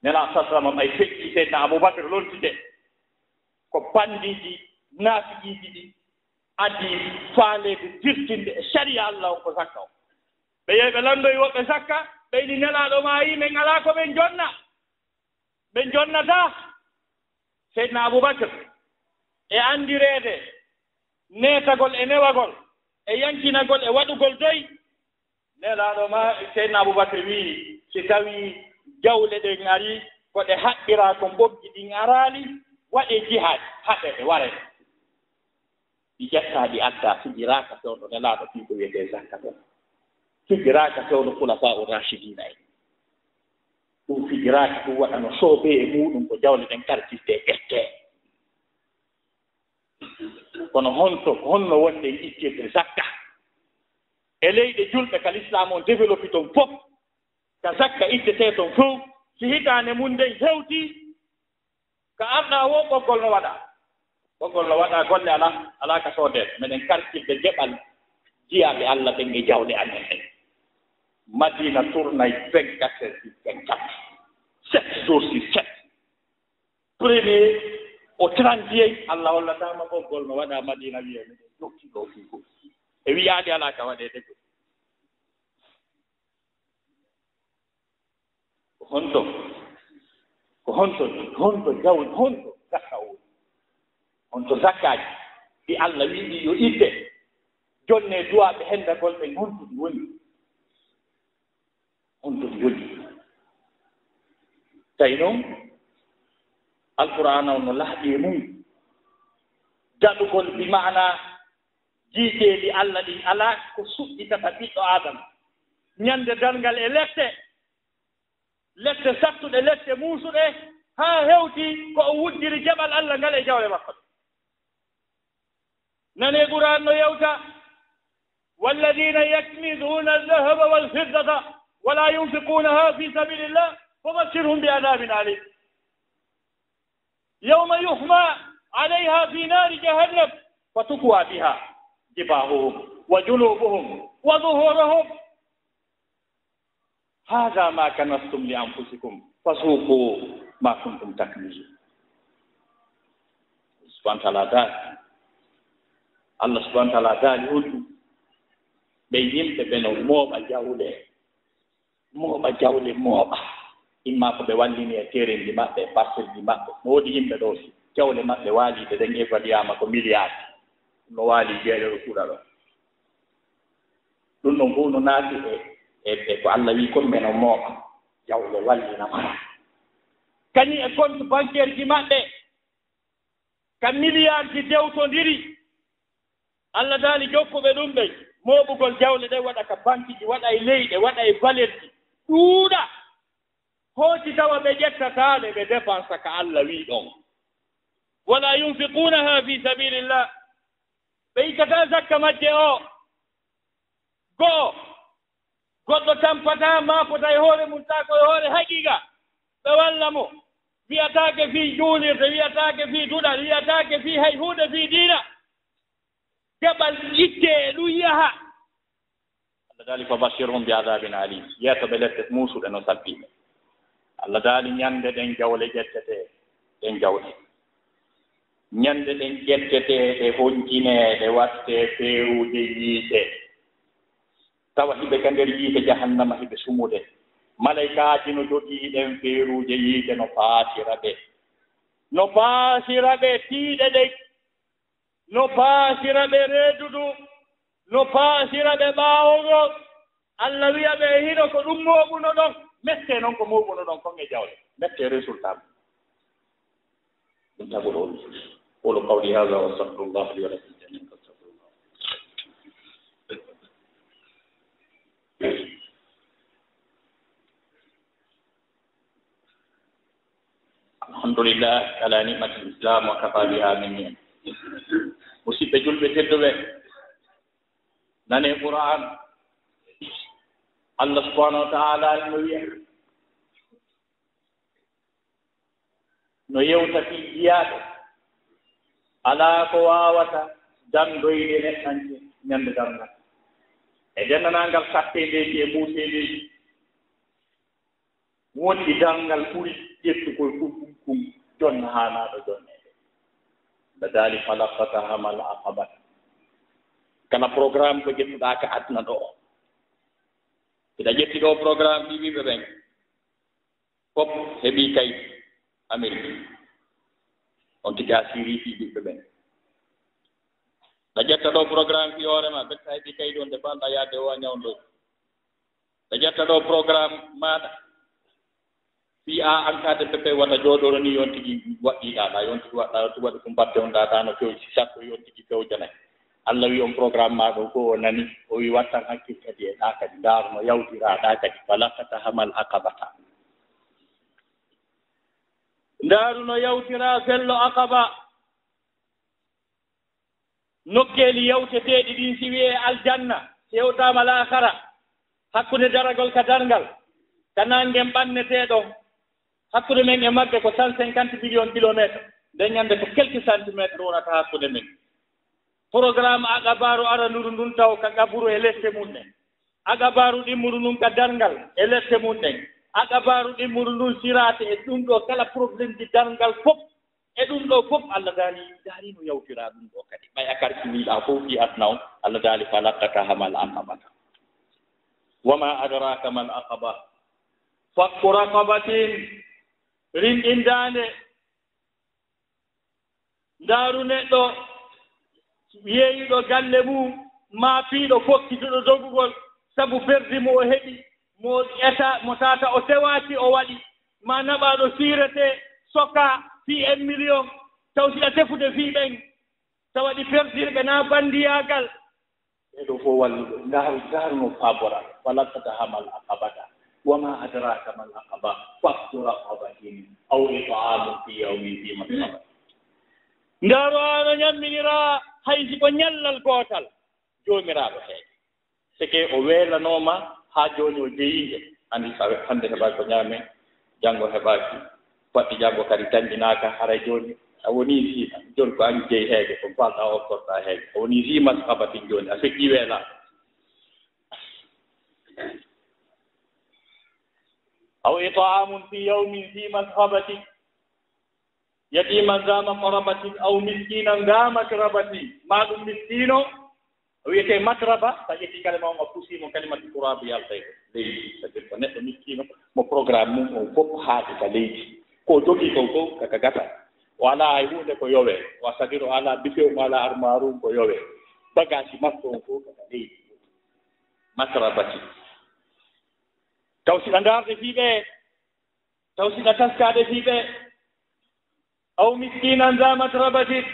Nelaaɗo sa sallam ay feƴƴi Seydina Abubakar lontide, ko banndiiji naafiqiiji ɗi adii faaleede dirtinde e sariya Allah on ko zakka on. Ɓe yehi ɓe lanndoyi woɓɓe zakka, ɓe ini Nelaaɗo maayi, men alaa ko men jonna. Ɓe jonnataa. Seydina Abubakar, e anndireede neetagol e newagol e yankinagol e waɗugol doy, Nelaaɗo ma, Seydina Abubakar wi'i, si tawii jawle ɗen arii, ko ɗe haɓɓiraa kon ɓoggi ɗin araali, waɗee jihaadi, haɓee ɗe, waree ɗe. Ɗi ƴettaa ɗi addaa, fijiraaka fewndo Nelaaɗo fii ko wiyetee zakka kon. Fijiraaka fewndo Khulafaa u Raashidiina en. Ɗum fijiraaka, ɗum waɗano soobee e muuɗum ko jawle ɗen kartirtee ƴettee. Kono honto, honno wonde e ittirde zakka? E leyɗe julɓe ka Lislaam on développé ton fof, ka zakka ittetee ton fof, si hitaande mum nden hewtii, ka arɗaa woo, ɓoggol no waɗaa. Ɓoggol no waɗaa, golle alaa, alaa ka soodeede. Meɗen kartirde geɓal jiyaaɓe Allah ɓen e jawle amen ɗen. Madina tournay vingt-quatre heures sur vingt-quatre, sept jours sur sept. Premier au trente et un, Allah hollataama ɓoggol no waɗaa Madina, wiyee meɗen jokki ɗoo fii fof. E wiyaade alaa ka waɗeede ko. Ko honto, ko honto, honto jaw-, honto zakka o? Honto zakkaaji ɗi Allah wi'i yo itte? Jonne duwaaɓe hendagol ɓe honto ɗi woni? Honto ɗi woni? Tawi noon, Alqur'aana on no lahɗi e mum. Daɗugol bi maana jiiteeli Alla ɗin alaa ko suɓɓitata ɓiɗɗo Aadama. Ñande darngal e lette, lette sattuɗe, lette muusuɗe, haa hewti ko o wujjiri geɓal Alla ngal e jawle makko ɗe. Nane Qur'aan no yewta, "والذين يكنزون الذهب والفضة ولا ينفقونها في سبيل الله فبشرهم بعذاب أليم. يوم يحمى عليها في نار جهنم فتكوى بها جباههم وجنوبهم وظهورهم." "هذا ما كنزتم لأنفسكم فذوقوا ما كنتم تكنزون." Subhanahu wa ta'ala daali. Allah subhanahu wa ta'ala daali on ɗum. Ɓe yimɓe ɓe no mooɓa jawle. Mooɓa jawle, mooɓa. Imma ko ɓe wallini e terenji maɓɓe, e parcelleji maɓɓe. No woodi yimɓe ɗo si jawle maɓɓe waaliɗe ɗen évaluama ko milliard. No waali jeeɗe ɗo suuɗa ɗo. Ɗum ɗon fof no naati e, e, e ko Allah wi kon ɓe no mooɓa. Jawle wallina mara. Kañum e compte bancaire ji maɓɓe. Ka milliard ji dewtondiri. Allah daali jokkuɓe ɗum ɓe mooɓugol jawle ɗe waɗa ka banque ji, waɗa e leyɗe, waɗa e valeur ji. Ɗuuɗa. Hooti tawa ɓe ƴettataa ɗe, ɓe dépensa ka Allah wi ɗon. ولا ينفقونها في سبيل الله. Ɓe ittataa zakka majje o. Go'o, goɗɗo tampataa, maapota e hoore mum, taa ko e hoore haqiiqa. Ɓe walla mo. Wiyataake fii juulirde, wiyataake fii duɗal, wiyataake fii hay huunde fii diina. Geɓal ittee e ɗum yaha. Allah daali, "فبشرهم بعذاب أليم." Yeeto ɓe lette muusuɗe no salɓiiɓe. Allah daali, ñande ɗen jawle ƴettetee, ɗen jawle. Ñande ɗen ƴettetee, ɗe honkinee, ɗe wattee feeruuje yiite. Tawa hiɓe ka nder yiite jahannama, hiɓe sumude. Malaykaaji no jogii ɗen feeruuje yiite, no paasira ɓe. No paasira ɓe tiiɗe ɗen. No paasira ɓe reedudu. No paasira ɓe ɓaawo ngo. Allah wi'a ɓe, hino ko ɗum mooɓuno ɗon. Mette non ko mooɓuno ɗon kon e jawle. Mette résultat. Ɗum taguɗo on. أقول قولي هذا وأستغفر الله لي ولكم جميعا فاستغفروه. الحمد لله على نعمة الإسلام وكفى بها من نعمة. Musidɓe julɓe tedduɓe, nane Qur'an. Allah subhanahu wa ta'ala no wi'a, no yewta fii jiyaaɗo. Alaa ko waawata dandoyde neɗɗanke ñande darngal. E denndaangal satteendeeji e muuseendeeji, wondi darngal ɓuri ƴettugol ɗum ɗum ɗum jonna haanaaɗo jonneede. Nde daali, فلا اقتحم العقبة. Kala programme ko ƴettuɗaa ka aduna ɗo. Hiɗa ƴetti ɗo programme ɗi ɓiɓɓe ɓen. Fof heɓi kaydi Amérique. On tigi a sirii fii ɓiɓɓe ɓen. Ɗa ƴetta ɗo programme fii hoore ma, ɓetta heɓi kaydi on de banɗa yaade o a ñawndo. Ɗa ƴetta ɗo programme maaɗa. Fii a an ka de pepe wata jooɗoro ni yon tigi waɗɗiɗa ɗa, yon tigi waɗɗa, yon tigi waɗi ɗum batte on ɗa, ɗa no few si satto yon tigi fewjanay. Allah wi on programme ma ɗo ko o nani, o wi wattan hakkil kadi e ɗa kadi, ndaaru no yawtira ɗa kadi, فلا اقتحم العقبة. Ndaaru no yawtira fello Aqaba. Nokkeeli yawteteeɗi ɗin si wi'ee aljanna, si hewtaama laakara, hakkunde daragol ka darngal, ka naangen ɓanneteeɗon, hakkunde men e magge ko cent cinquante millions kilomètres, nden ñande ko quelques centimètres wonata hakkunde men. Programme Aqabaaru aranuru ndun taw ka qaburu e lette mun ɗen. Aqabaaru ɗimmuru ndun ka darngal e lette mun ɗen. Aqabaaru ɗimmuru ndun siraate e ɗun ɗo kala problème ji darngal fof. E ɗum ɗo fof, Allah daali, daari no yawtira ɗum ɗo kadi. Ɓay a karkiniiɗa fof fii aduna on, Allah daali, فلا اقتحم العقبة. وما أدراك ما العقبة. فك رقبة. Rinɗindaande. Ndaaru neɗɗo yeeyiɗo galle mum, maa piiɗo fokkituɗo dogugol sabu perdi mo o heɓi, mo eta, mo tata o tewaaki o waɗi, maa naɓaaɗo siirete soka fii en miliyon, taw si a tefude fii ɓen, tawa ɗi perdirɓe naa banndiyaagal. Ɓee ɗoo fof walluɓe, ndaaru, ndaaru no faaboraa, wala tatahamal aqabata, wa ma adraka mal aqaba, fakku raqabatin, aw it'amun fi yawmin fi masghabatin. Ndaaru ano ñamminiraa, hay si ko ñallal gootal, Joomiraaɗo heede. Seke o weelanooma haa jooni o jeyiinde, anndi sa we-, hannde heɓaaki ko ñaame, janngo heɓaaki, baɗɗi janngo kadi dañɗinaaka, haray jooni a wonii fii, jooni ko an jeyi heede, ko faalɗaa o korɗaa heede. A wonii fii masghabatin jooni, a feƴƴii weelaa. Aw it'amun fi yawmin fi masghabatin, yatiman za maqrabatin, aw miskinan za matrabatin. Maa ɗum miskiino, o wiyetee matraba, so a ƴetti kalima on, a pusii mo, kalimatu turaabu yaltay ko leydi. C'est-à-dire ko neɗɗo miskiino, mo programme mum on fof haadi ka leydi. Ko o jogii kon fof, kaka gasa. O alaa hay huunde ko yowee. O, c'est-à-dire o alaa bifew, mo alaa armaaru, ko yowee. Bagage makko on fof kaka leydi. Matrabati. Taw si ɗa ndaarde fii ɓe, taw si ɗa taskaade fii ɓe, aw miskinan za matrabatin,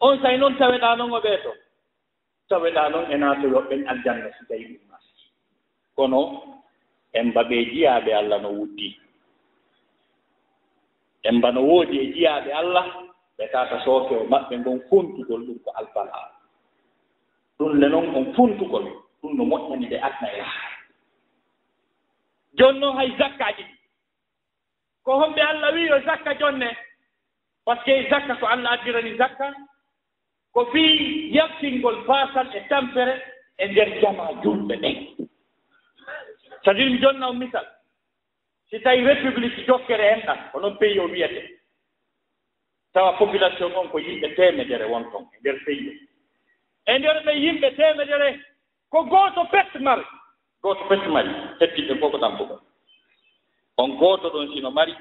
on say non taweɗaa non o ɓeeto. Taweɗaa non e naatoyooɓe ɓen aljanna si tawi ɗum maski. Kono en mbaɓe jiyaaɓe Alla no wuddi. En mbano woodi e jiyaaɓe Alla, ɓe tata sooke o maɓɓe ngon funtugol ɗum ko alfala. Ɗum le non on funtugol, ɗum no moƴƴani ɓe adna e laara. Jooni non hay zakkaaji ɗi. Ko homɓe Alla wi'i yo zakka jonne? Parce que zakka ko Alla addirani zakka, ko fii yaltingol baasal e tampere e nder jamaa julɓe ɓen. C'est-à-dire mi jonna on misal. Si tawi république jokkere en ɗan, ko non pays o wiyete. Tawa population on ko yimɓe teemedere won ton e nder pays o. E nder ɓe yimɓe teemedere, ko gooto pet mari. Gooto pet mari, hettiɓe fof ko tampuɓe. On gooto ɗon sino mari,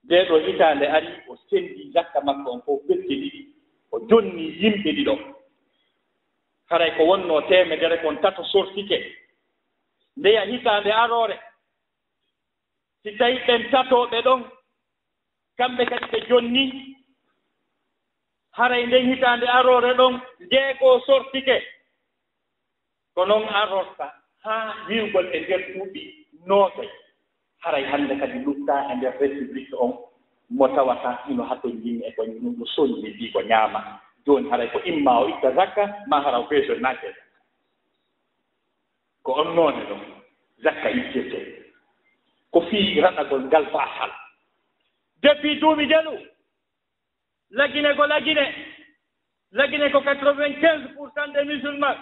ndee ɗoo hitaande ari, o sendi zakka makko on fof pette ɗiɗi, o jonni yimɓe ɗiɗo. Haray ko wonnoo teemedere kon tato sortike. Ndeya hitaande aroore, si tawi ɓen tatooɓe ɗon, kamɓe kadi ɓe jonni, haray nden hitaande aroore ɗon, njeego sortike. Ko non arorta haa wi'ugol e nder duuɓi noogay. Haray hannde kadi luttaa e nder république on mo tawata hino hatonjini e ko no soñi fii ko ñaama. Jooni haray ko imma o itta zakka, maa hara o feesoy naake e zakka. Ko on noone ɗon zakka ittirtee. Ko fii raɗagol ngal baasal. Depuis duuɓi jelu, Lagine ko Lagine. Lagine ko quatre-vingt-quinze pour cent des musulmans.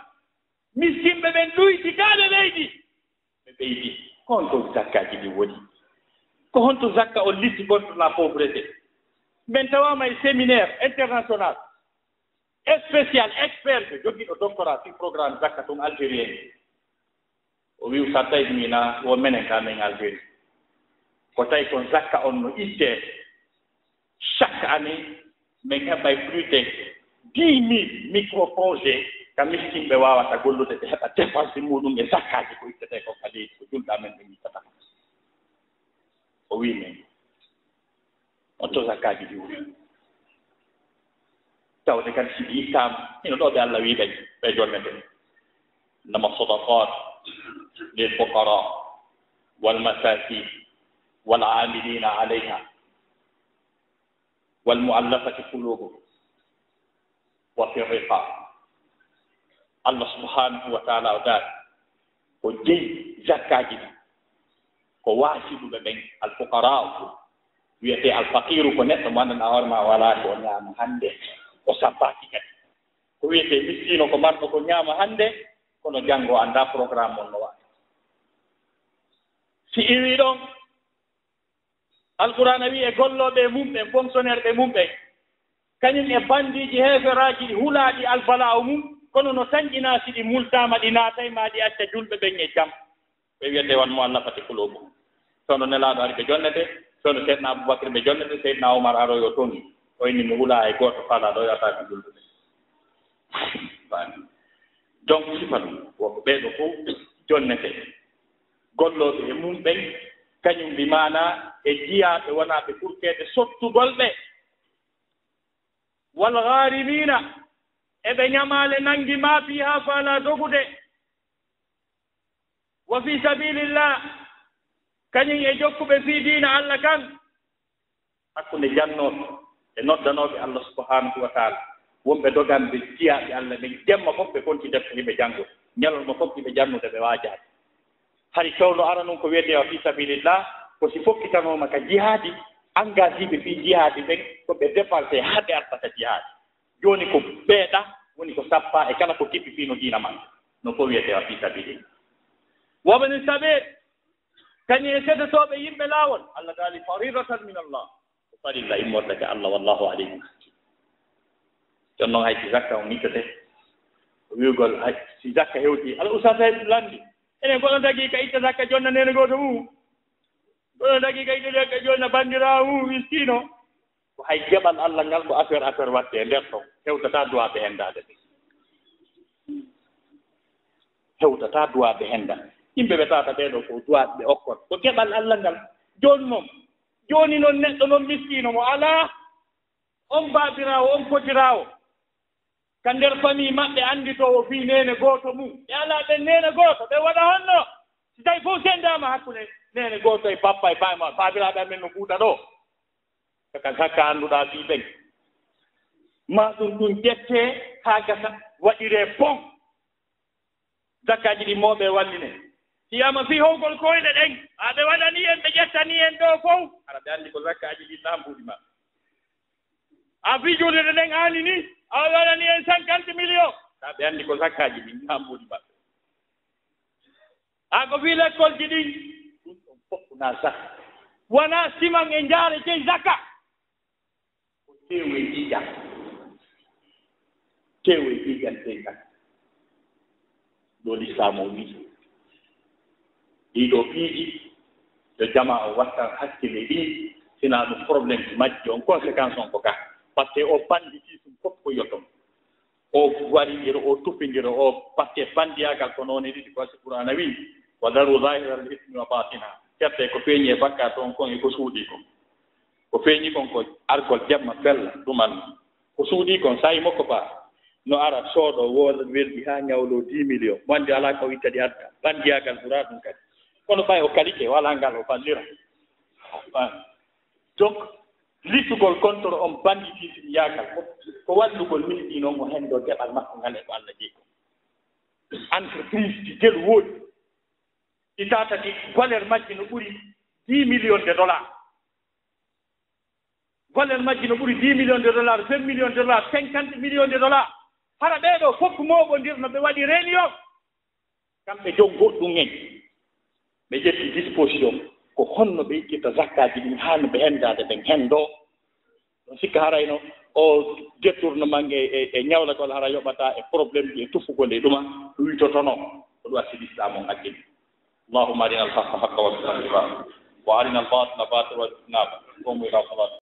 Miskinɓe ɓen ɗuyti kaa ɓe ɓeydi. Ɓe ɓeydi. Ko honto zakkaaji ɗin woni? Ko honto zakka on litti contre la pauvreté? Min tawaama e séminaire international spécial expert ɓe jogiiɗo doctorat sur programme zakka tun Algérie en. O wi'u sa tawi ɗum ina wo menen ka men Algérie. Ko tawi kon zakka on no ittee chaque année, min heɓay plus de dix mille micro projets ka miskinɓe waawata gollude ɓe heɓa dépense muɗum e zakkaaji ko ittetee kon ka leydi ko julɗa men ɓe ittata. O wi'i min on to zakkaaji ɗi woni. Tawde kadi si ɗi ittaama, hino ɗo ɓe Alla wi'i ɓe, ɓe jonnete. Innama sadaqat lil fuqara wal masakin wal amilina alayha wal muallafati qulubuhum wa fi riqab. Allah subhanahu wa ta'ala o daali ko jeyi zakkaaji ɗi ko waasiɗuɓe ɓen, alfuqara'u. Wiyetee alfaqiru ko neɗɗo mo anndanɗaa hoore maa walaa ko o ñaama hannde, o sabbaaki kadi. Ko wiyetee miskiino ko marɗo ko ñaama hannde, kono janngo anndaa programme on no waɗa. Si iwii ɗon, Alqur'aana wi'i e gollooɓe e mum ɓen, fonctionnaire ɓe mum ɓen, kañum e bandiiji heeferaaji ɗi hulaaɗi albalaa o mum, kono no tanƴinaa si ɗi multaama, ɗi naatay maa ɗi acca julɓe ɓen e jam. Ɓe wiyetee wal mu'allafati qulubuhum. Sono Nelaaɗo ari ɓe jonnete, sono Seydina Abubakar ɓe jonnete, Seydina Omar aroy o tongi. O inni mi hulaa hay gooto faalaa ɗo yo ataake julɓe ɓen. Faami. Donc, sifa ɗum, wonko ɓee ɗoo fof jonnete. Gollooɓe e mum ɓen, kañum bi maana e jiyaaɓe wonaaɓe kurkeede sottugol ɓe. Wal ghaarimiina, e ɓe ñamaale nanngi maa fii haa faalaa dogude. Wa fii sabiilillah, kañum e jokkuɓe fii diina Alla kan. Hakkunde jannooɓe e noddanooɓe Alla subhaanahu wa taala, wonɓe doganɓe jiyaaɓe Alla ɓen, jemma fof ɓe konti defte hiɓe janngo, ñalorma fof hiɓe jannude ɓe waajaade. Hari fewndo aranun ko wiyetee wa fii sabiilillah, ko si fokkitanooma ka jihaadi, engagé ɓe fii jihaadi ɓen, ko ɓe dépensé haa ɓe arta ka jihaadi. Jooni ko ɓeeɗa woni ko sappa e kala ko kippi fii no diina man, no ko wiyetee wa fii sabiilillah. Wabni sabiil, kañum e sedotooɓe yimɓe laawol, Allah daali, fariidatan min Allah, ko farilla immorde ka Allah, wallahu alimun hakim. Jooni non hay si zakka on ittete, ko wi'ugol hay si zakka hewti, ala ustaas hay lanndi, enen ko ɗon tagi ka itta zakka jonna neene gooto mum, ko ɗon tagi ka itta zakka jonna banndiraawo mum miskiino, ko hay geɓal Allah ngal ko affaire affaire waɗte e nder ɗon, hewtata duwaaɓe henndaade ɓe. Hewtata duwaaɓe hennda. Yimɓe ɓe tawata ɓee ɗoo ko duwaaɓe ɓe okkon. Ko geɓal Allah ngal. Jooni non, jooni non neɗɗo non miskiino mo alaa, on baabiraawo, on potiraawo. Ka nder famille maɓɓe annditoowo fii neene gooto mum. Ɓe alaa ɓen neene gooto, ɓe waɗa honno? Si tawi fof senndaama hakkunde neene gooto e bappa e baay ma, baabiraaɓe amen no Fuuta ɗoo. Saka zakka annduɗaa fii ɓen. Maa ɗum ɗum ƴettee haa gasa waɗiree pon. Zakkaaji ɗin mawɓe walline. Si wiyaama fii howgol koyɗe ɗen, a ɓe waɗani en, ɓe ƴettani en ɗoo fof. Hara ɓe anndi ko zakkaaji ɗin naa mbuuɗi maɓɓe. A fii juulirde nden aani ni, a ɓe waɗani en cinquante millions. Haa ɓe anndi ko zakkaaji ɗin naa mbuuɗi maɓɓe. A ko fii lekkolji ɗin, ɗum ɗon fof naa zakka. Wonaa siman e njaare jey zakka. Ko teewu e ƴiiƴan. Teewu e ƴiiƴan tey kan. Ɗo Lislaam o wi'i. Ɗii ɗoo piiji, yo jamaa o watta hakkille ɗii, sinaa ɗum problème ji majji on, conséquence on ko ka. Parce que o banditisme fof ko yoto. O warindira, o tuppindira, o, parce que bandiyaagal ko noone ɗiɗi, parce que Qur'aana wi'i, "Wa daru zahiral ismi wa batina." Kerte ko feeñi e bakkaat on kon e ko suuɗi kon. Ko feeñi kon ko argol jemma fella, ɗum Alla. Ko suuɗi kon, saa'i makko fa, no ara soodo wooda weldi haa ñawlo dix millions. Mo anndi alaa ko itta ɗi adda. Bandiyaagal ɓura ɗum kadi. Kono ɓay o kalike, wala ngal o fallira. Donc, littugol contre on banditisme yaagal fof, ko wallugol miskiino on o henndo geɓal makko ngal e ko Alla jeyi kon. Entreprise ɗi gelu woodi. Ɗi tata ɗi valeur majji no ɓuri dix millions de dollars. Valeur majji no ɓuri dix millions de dollars, vingt millions de dollars, cinquante millions de dollars. Hara ɓee ɗoo fof mooɓondir no ɓe waɗi réunion. Kamɓe joom goɗɗum en, ɓe ƴetti disposition ko honno ɓe ittirta zakkaaji ɗin haa no ɓe henndaade ɓen henndoo. Ɗon sikka harayno o détournement e, e, e ñawlagol hara yoɓata e problème ji e tufugol e ɗuma, ɗum witotono ko ɗum asii Lislaam on addini. اللهم أرنا الحق حقا وارزقنا اتباعه، وأرنا الباطل باطلا وارزقنا اجتنابه. قوموا إلى صلاتكم.